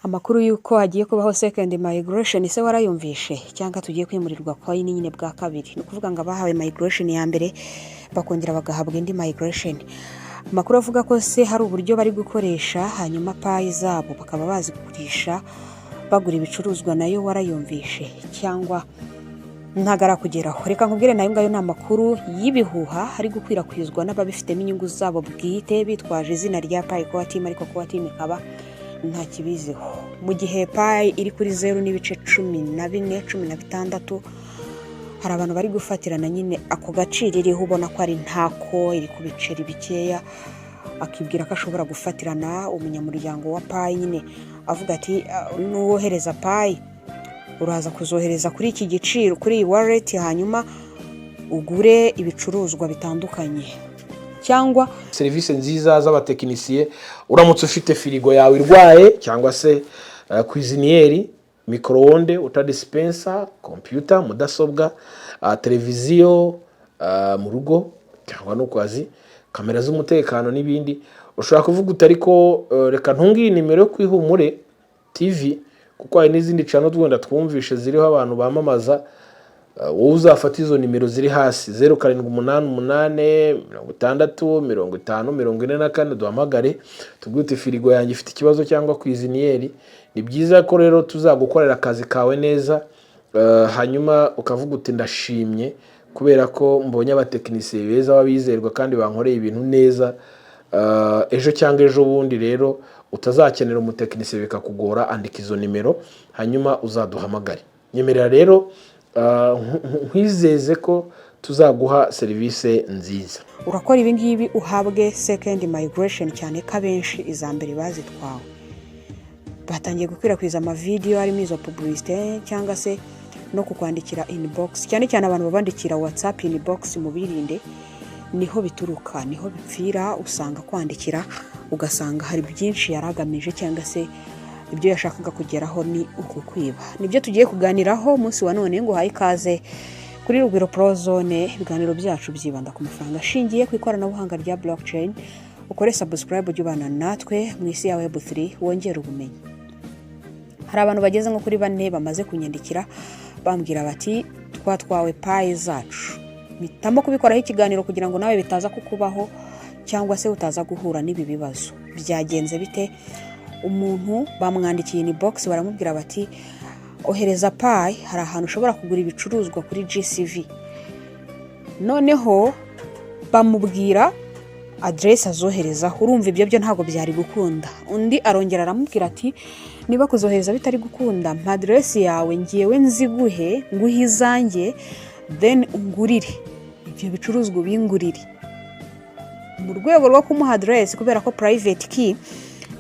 Amakuru y'uko hagiye kubaho second migration se warayumvishe, cyangwa tugiye kwimurirwa coin nyine bwa kabiri? Ni ukuvuga ngo abahawe migration ya mbere bakongera bagahabwa indi migration. Amakuru avuga ko se hari uburyo bari gukoresha hanyuma Pi zabo bakaba bazigurisha bagura ibicuruzwa, nayo warayumvishe cyangwa ntabwo arakugeraho? Reka nkubwire, nayo ngayo ni amakuru y'ibihuha ari gukwirakwizwa n'ababifitemo inyungu zabo bwite bitwaje izina rya Pi Core Team, ariko Core Team ikaba nta kibiziho. Mu gihe Pi iri kuri 0.14, 16, hari abantu bari gufatirana nyine ako gaciro iriho, ubona ko ari ntako, iri ku biceri bikeya, akibwira ko ashobora gufatirana umunyamuryango wa Pi nyine, avuga ati: "N'uwohereza Pi uraza kuzohereza kuri iki giciro, kuri iyi wallet, hanyuma ugure ibicuruzwa bitandukanye," cyangwa Serivisi nziza z'abatekinisiye. Uramutse ufite firigo yawe irwaye, cyangwa se cuisinière, micro-ondes, water dispenser, kompiyuta, mudasobwa, televiziyo mu rugo cyangwa no ku kazi, kamera z'umutekano n'ibindi, ushobora kuvuga uti: "Ariko reka ntunge iyi nimero yo ku Ihumure TV," kuko hari n'izindi channel wenda twumvishe ziriho abantu bamamaza. Wowe uzafata izo nimero ziri hasi, 0788 60 50 44, duhamagare tubwire uti: "Firigo yanjye ifite ikibazo," cyangwa cuisinière. Ni byiza ko rero tuzagukorera akazi kawe neza, hanyuma ukavuga uti: "Ndashimye kubera ko mbonye abatekinisiye beza b'abizerwa kandi bankoreye ibintu neza." Ejo cyangwa ejo bundi rero utazakenera umutekinisiye bikakugora, andika izo nimero hanyuma uzaduhamagare. Nyemerera rero nkwizeze ko tuzaguha serivisi nziza. Urakora ibi ngibi uhabwe second migration, cyane ko abenshi iza mbere bazitwawe. Batangiye gukwirakwiza amavideyo arimo izo publicité cyangwa se no kukwandikira inbox. Cyane cyane abantu babandikira WhatsApp inbox mubirinde, niho bituruka, niho bipfira. Usanga kwandikira, ugasanga hari byinshi yari agamije cyangwa se ibyo yashakaga kugeraho ni ukukwiba. Nibyo tugiye kuganiraho umunsi wa none. Ngo uhaye ikaze kuri Rugwiro Prozone. Ibiganiro byacu byibanda ku mafaranga ashingiye ku ikoranabuhanga rya blockchain. Ukore subscribe, ujye ubana natwe mu isi ya Web3, wongere ubumenyi. Hari abantu bageze nko kuri bane bamaze kunyandikira bambwira bati: "Twatwawe Pi zacu." Mpitamo kubikoraho ikiganiro kugira ngo nawe bitaza kukubaho cyangwa se utaza guhura n'ibi bibazo. Byagenze bite? Umuntu bamwandikiye inbox, baramubwira bati: "Ohereza Pi, hari ahantu ushobora kugura ibicuruzwa kuri GCV." Noneho bamubwira aderesi azoherezaho. Urumva ibyo byo ntabwo byari gukunda. Undi arongera aramubwira ati: "Niba kuzohereza bitari gukunda, mpa aderesi yawe, ngewe nziguhe, nguhe izanjye, then ungurire ibyo bicuruzwa, ubingurire." Mu rwego rwo kumuha aderesi, kubera ko private key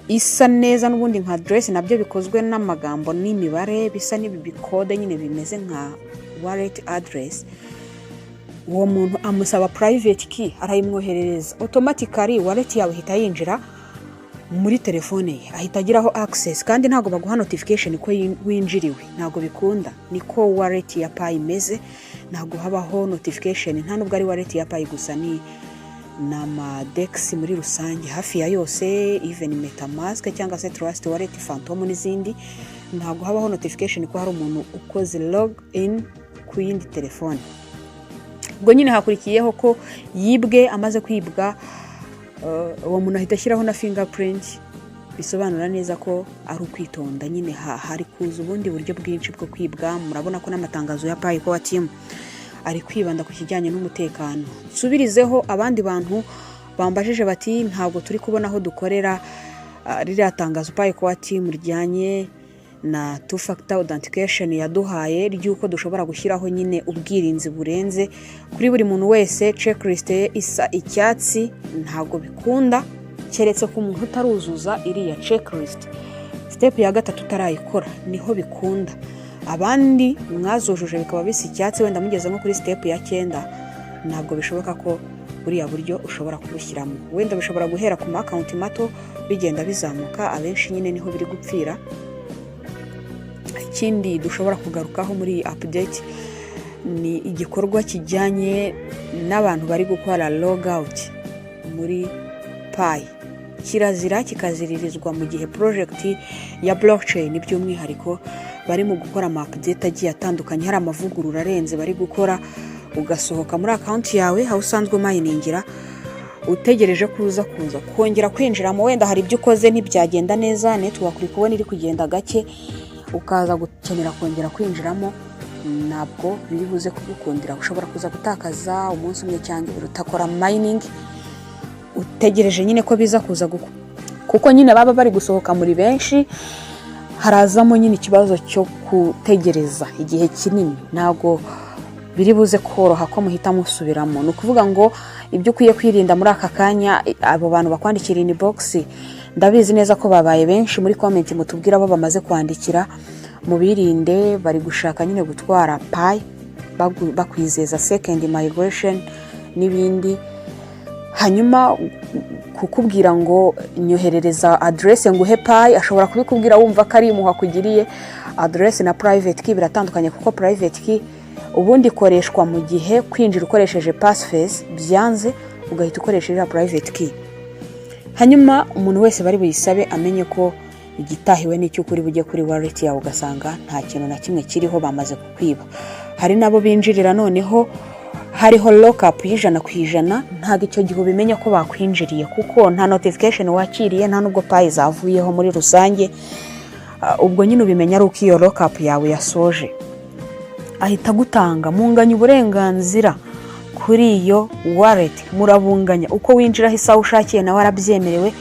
isa neza n'ubundi nka aderesi, nabyo bikozwe n'amagambo n'imibare bisa n'ibi bikode nyine bimeze nka wallet address, uwo muntu amusaba private key, arayimwoherereza. Automatically wallet yawe ihita yinjira muri telefone ye, ahita agiraho access, kandi ntabwo baguha notification ko winjiriwe, ntabwo bikunda. Niko wallet ya Pi imeze, ntabwo habaho notification. Nta nubwo ari wallet ya Pi gusa, ni ama DEX muri rusange hafi ya yose, even MetaMask cyangwa se Trust Wallet, Phantom n'izindi, ntabwo habaho notification ko hari umuntu ukoze log in ku yindi telefone. Ubwo nyine hakurikiyeho ko yibwe. Amaze kwibwa, uwo muntu ahita ashyiraho na fingerprint, bisobanura neza ko ari ukwitonda nyine. Hari kuza ubundi buryo bwinshi bwo kwibwa. Murabona ko n'amatangazo ya Pi Core Team ari kwibanda ku kijyanye n'umutekano. Nsubirizeho abandi bantu bambajije bati: "Ntabwo turi kubona aho dukorera ririya tangazo Pi Core Team rijyanye na two factor authentication yaduhaye, ry'uko dushobora gushyiraho nyine ubwirinzi burenze kuri buri muntu wese checklist ye isa icyatsi." Ntabwo bikunda, keretse ku muntu utaruzuza iriya checklist, step ya gatatu utarayikora, niho bikunda. Abandi mwazujuje bikaba bisa icyatsi, wenda mugeze nko kuri step ya 9, ntabwo bishoboka ko buriya buryo ushobora kubushyiramo. Wenda bishobora guhera ku ma account mato bigenda bizamuka, abenshi nyine niho biri gupfira. Ikindi dushobora kugarukaho muri iyi update ni igikorwa kijyanye n'abantu bari gukora log out muri Pi. Kirazira kikaziririzwa mu gihe project ya blockchain by'umwihariko bari mu gukora ama update agiye atandukanye, hari amavugurura arenze bari gukora, ugasohoka muri account yawe aho usanzwe umayiningira, utegereje kuza kongera kwinjiramo. Wenda hari ibyo ukoze ntibyagenda neza, network uri kubona iri kugenda gake, ukaza gukenera kongera kwinjiramo, ntabwo biri buze kugukundira. Ushobora kuza gutakaza umunsi umwe cyangwa 2 utakora mining, utegereje nyine ko biza kuza, kuko nyine baba bari gusohoka muri benshi, harazamo nyine ikibazo cyo gutegereza igihe kinini, ntabwo biri buze koroha ko muhita musubiramo. Ni ukuvuga ngo ibyo ukwiye kwirinda muri aka kanya, abo bantu bakwandikira inbox, ndabizi neza ko babaye benshi muri comment mutubwira abo bamaze kwandikira, mubirinde. Bari gushaka nyine gutwara Pi, bakwizeza second migration n'ibindi, hanyuma kukubwira ngo nyoherereza aderese nguhe Pi, ashobora kubikubwira wumva ko ari impuhwe akugiriye. Aderese na private key biratandukanye, kuko private key ubundi ikoreshwa mu gihe kwinjira ukoresheje passphrase byanze, ugahita ukoresha iriya private key. Hanyuma umuntu wese bari buyisabe amenye ko igitahiwe n'icy'ukuri bujye kuri wallet yawe ugasanga nta kintu na kimwe kiriho, bamaze kukwiba. Hari n'abo binjirira noneho hariho lockup y'100%, ntabwo icyo gihe ubimenya ko bakwinjiriye, kuko nta notification wakiriye, nta n'ubwo Pi zavuyeho muri rusange. Ubwo nyine ubimenya ari uko iyo lockup yawe yasoje. Ahita agutanga, munganya uburenganzira kuri iyo wallet, murabunganya uko winjiraho isaha ushakiye, nawe arabyemerewe.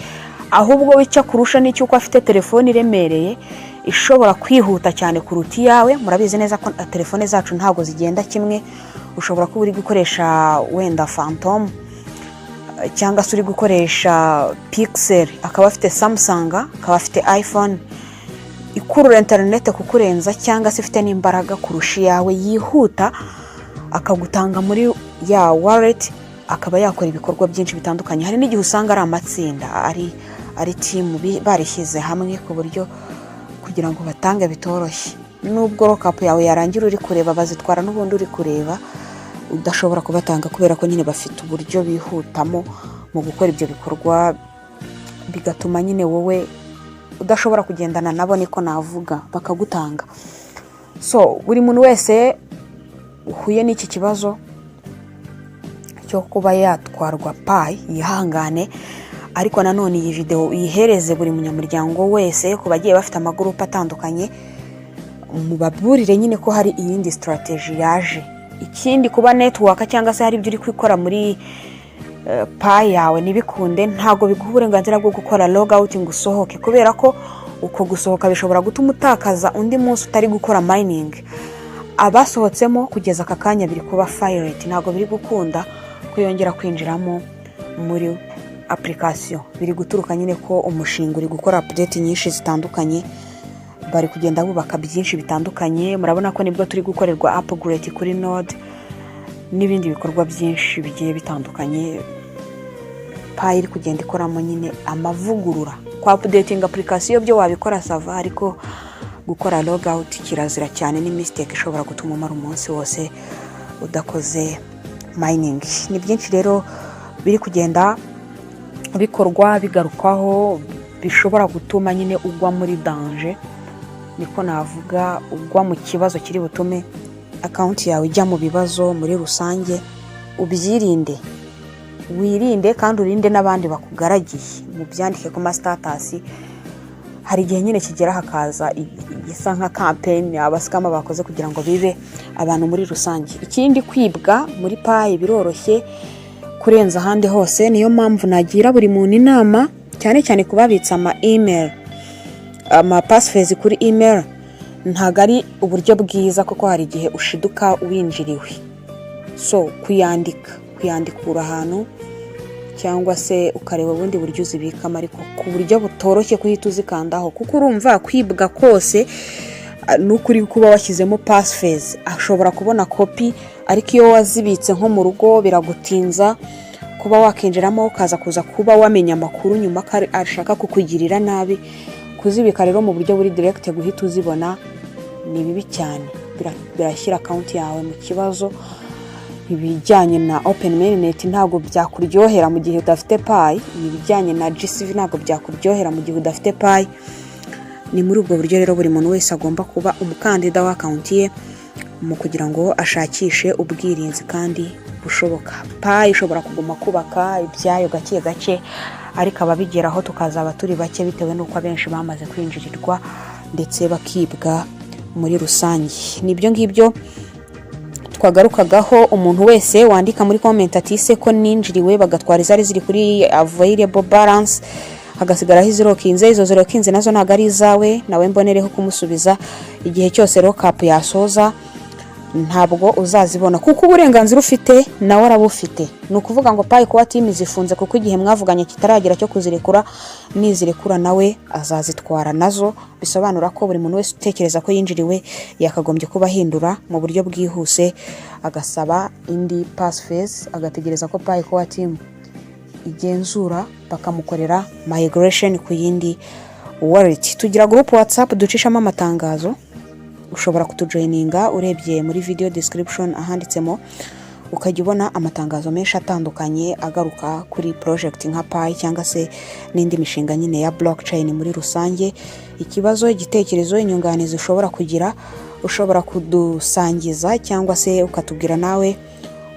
Ahubwo we icyo akurusha ni icy'uko afite telefone iremereye ishobora kwihuta cyane kuruta iyawe. Murabizi neza ko telefone zacu ntabwo zigenda kimwe. Ushobora kuba uri gukoresha wenda Phantom cyangwa se uri gukoresha Pixel, akaba afite Samsung, akaba afite iPhone ikurura interineti kukurenza, cyangwa se ifite n'imbaraga kurusha iyawe yihuta, akagutanga muri ya wallet, akaba yakora ibikorwa byinshi bitandukanye. Hari n'igihe usanga ari amatsinda, ari team barishyize hamwe, ku buryo kugira ngo batange bitoroshye. Nubwo lockup yawe yarangira uri kureba, bazitwara n'ubundi uri kureba, udashobora kubatanga, kubera ko nyine bafite uburyo bihutamo mu gukora ibyo bikorwa, bigatuma nyine wowe udashobora kugendana nabo, niko navuga, bakagutanga. So buri muntu wese uhuye n'iki kibazo cyo kuba yatwarwa Pi yihangane. Ariko nanone iyi videwo uyihereze buri munyamuryango wese, ku bagiye bafite amagurupe atandukanye, mubaburire nyine ko hari iyindi strategy yaje. Ikindi, kuba network cyangwa se hari ibyo uri gukora muri Pi yawe ntibikunde, ntabwo biguha uburenganzira bwo gukora log out ngo usohoke, kubera ko uko gusohoka bishobora gutuma utakaza undi munsi utari gukora mining. Abasohotsemo kugeza aka kanya biri kuba failed, ntabwo biri gukunda ko yongera kwinjiramo muri application. Biri guturuka nyine ko umushinga uri gukora update nyinshi zitandukanye, bari kugenda bubaka byinshi bitandukanye. Murabona ko nibwo turi gukorerwa upgrade kuri node n'ibindi bikorwa byinshi bigiye bitandukanye Pi iri kugenda ikoramo nyine amavugurura. Kwa updating application byo wabikora, ça va, ariko gukora log out kirazira cyane, ni mistake ishobora gutuma umara umunsi wose udakoze mining. Ni byinshi rero biri kugenda bikorwa bigarukwaho, bishobora gutuma nyine ugwa muri danger, niko navuga, ugwa mu kibazo kiri butume account yawe ijya mu bibazo muri rusange. Ubyirinde, wirinde kandi urinde n'abandi bakugaragiye, mubyandike ku ma status. Hari igihe nyine kigera hakaza igisa nka campaign aba scammer bakoze kugira ngo bibe abantu muri rusange. Ikindi, kwibwa muri Pi biroroshye kurenza ahandi hose. Niyo mpamvu nagira buri muntu inama, cyane cyane kubabitsa ama email, ama passphrase kuri email, ntabwo ari uburyo bwiza, kuko hari igihe ushiduka winjiriwe. So kuyandika, kuyandikura ahantu, cyangwa se ukareba ubundi buryo uzibikamo, ariko ku buryo butoroshye kuhita uzikandaho, kuko urumva kwibwa kose n'ukuri kuba washyizemo passphrase ashobora kubona kopi. Ariko iyo wazibitse nko mu rugo, biragutinza kuba wakinjiramo, ukaza kuza kuba wamenya amakuru nyuma ko ashaka kukugirira nabi. Kuzibika rero mu buryo buri direct guhita uzibona ni bibi cyane, birashyira account yawe mu kibazo. Ibijyanye na open mainnet ntabwo byakuryohera mu gihe udafite Pi. Ibijyanye na GCV ntabwo byakuryohera mu gihe udafite Pi. Ni muri ubwo buryo rero buri muntu wese agomba kuba umukandida w'account ye mu kugira ngo ashakishe ubwirinzi kandi bushoboka. Pi ishobora kuguma kubaka ibyayo gake gake, ariko ababigeraho tukazaba turi bake, bitewe n'uko abenshi bamaze kwinjirirwa ndetse bakibwa muri rusange. Nibyo ngibyo twagarukagaho. Umuntu wese wandika muri comment ati: "Se ko ninjiriwe bagatwara izari ziri kuri available balance, hagasigaraho izilockinze, izo zilockinze nazo ntabwo ari izawe?" Nawe mbonereho kumusubiza: igihe cyose lockup yasoza ntabwo uzazibona, kuko uburenganzira ufite nawe arabufite. Ni ukuvuga ngo Pi Core Team zifunze kuko igihe mwavuganye kitaragera cyo kuzirekura. Nizirekura nawe azazitwara nazo. Bisobanura ko buri muntu wese utekereza ko yinjiriwe yakagombye kuba ahindura mu buryo bwihuse, agasaba indi passphrase, agategereza ko Pi Core Team igenzura bakamukorera migration ku yindi wallet. Tugira group WhatsApp ducishamo amatangazo. Ushobora kutujoininga urebye muri video description ahanditsemo, ukajya ubona amatangazo menshi atandukanye agaruka kuri project nka Pi cyangwa se n'indi mishinga nyine ya blockchain muri rusange. Ikibazo, igitekerezo, inyunganizi ushobora kugira, ushobora kudusangiza cyangwa se ukatubwira nawe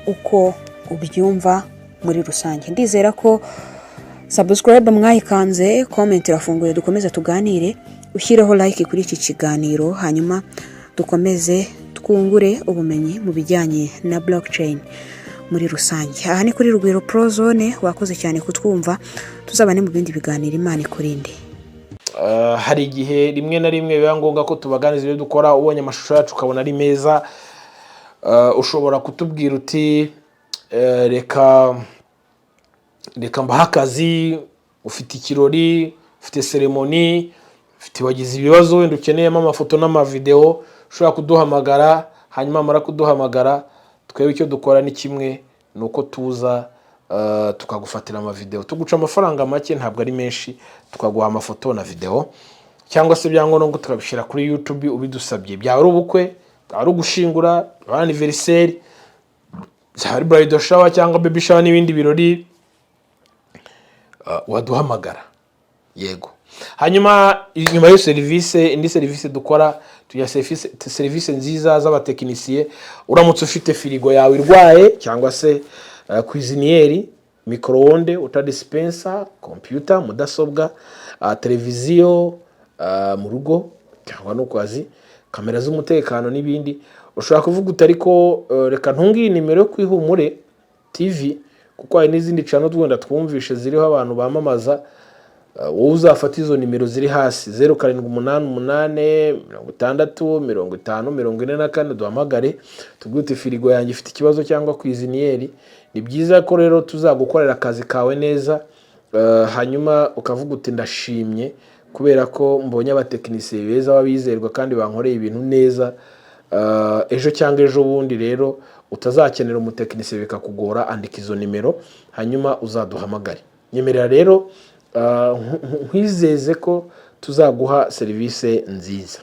uko ubyumva muri rusange. Ndizera ko subscribe mwayikanze, comment irafunguye, dukomeze tuganire, ushyireho like kuri iki kiganiro, hanyuma dukomeze twungure ubumenyi mu bijyanye na blockchain muri rusange. Aha ni kuri Rugwiro Prozone. Wakoze cyane kutwumva, tuzabane mu bindi biganiro. Imana ikurinde. Hari igihe rimwe na rimwe biba ngombwa ko tubaganiriza ibyo dukora. Ubonye amashusho yacu ukabona ari meza, ushobora kutubwira uti: "Reka mbahe akazi." Ufite ikirori, ufite cérémonie, ufite wagize ibibazo wenda ukeneyemo amafoto n'amavidewo, ushobora kuduhamagara. Hanyuma wamara kuduhamagara, twebwe icyo dukora ni kimwe, ni uko tuza tukagufatira amavidewo. Tuguca amafaranga make, ntabwo ari menshi, tukaguha amafoto na videwo, cyangwa se ibyangombwa tukabishyira kuri YouTube ubidusabye. Byaba ari ubukwe, byaba ari ugushingura, byaba ari anniversaire, byaba ari bridal shower cyangwa baby shower n'ibindi birori, waduhamagara, yego. Hanyuma nyuma y'iyo serivisi, indi serivisi dukora, tugira serivisi nziza z'abatekinisiye. Uramutse ufite firigo yawe irwaye, cyangwa se cuisinière, micro-ondes, water dispenser, kompiyuta, mudasobwa, televiziyo mu rugo cyangwa no ku kazi, kamera z'umutekano n'ibindi, ushobora kuvuga uti: "Ariko reka ntunge iyi nimero yo ku Ihumure TV," kuko hari n'izindi channel wenda twumvishe ziriho abantu bamamaza. Wowe uzafata izo nimero ziri hasi, 0788 60 50 44, duhamagare tubwire uti: "Firigo yanjye ifite ikibazo," cyangwa cuisinière. Ni byiza ko rero tuzagukorera akazi kawe neza, hanyuma ukavuga uti: "Ndashimye kubera ko mbonye abatekinisiye beza b'abizerwa kandi bankoreye ibintu neza." Ejo cyangwa ejo bundi rero utazakenera umutekinisiye bikakugora, andika izo nimero hanyuma uzaduhamagare. Nyemerera rero nkwizeze ko tuzaguha serivisi nziza.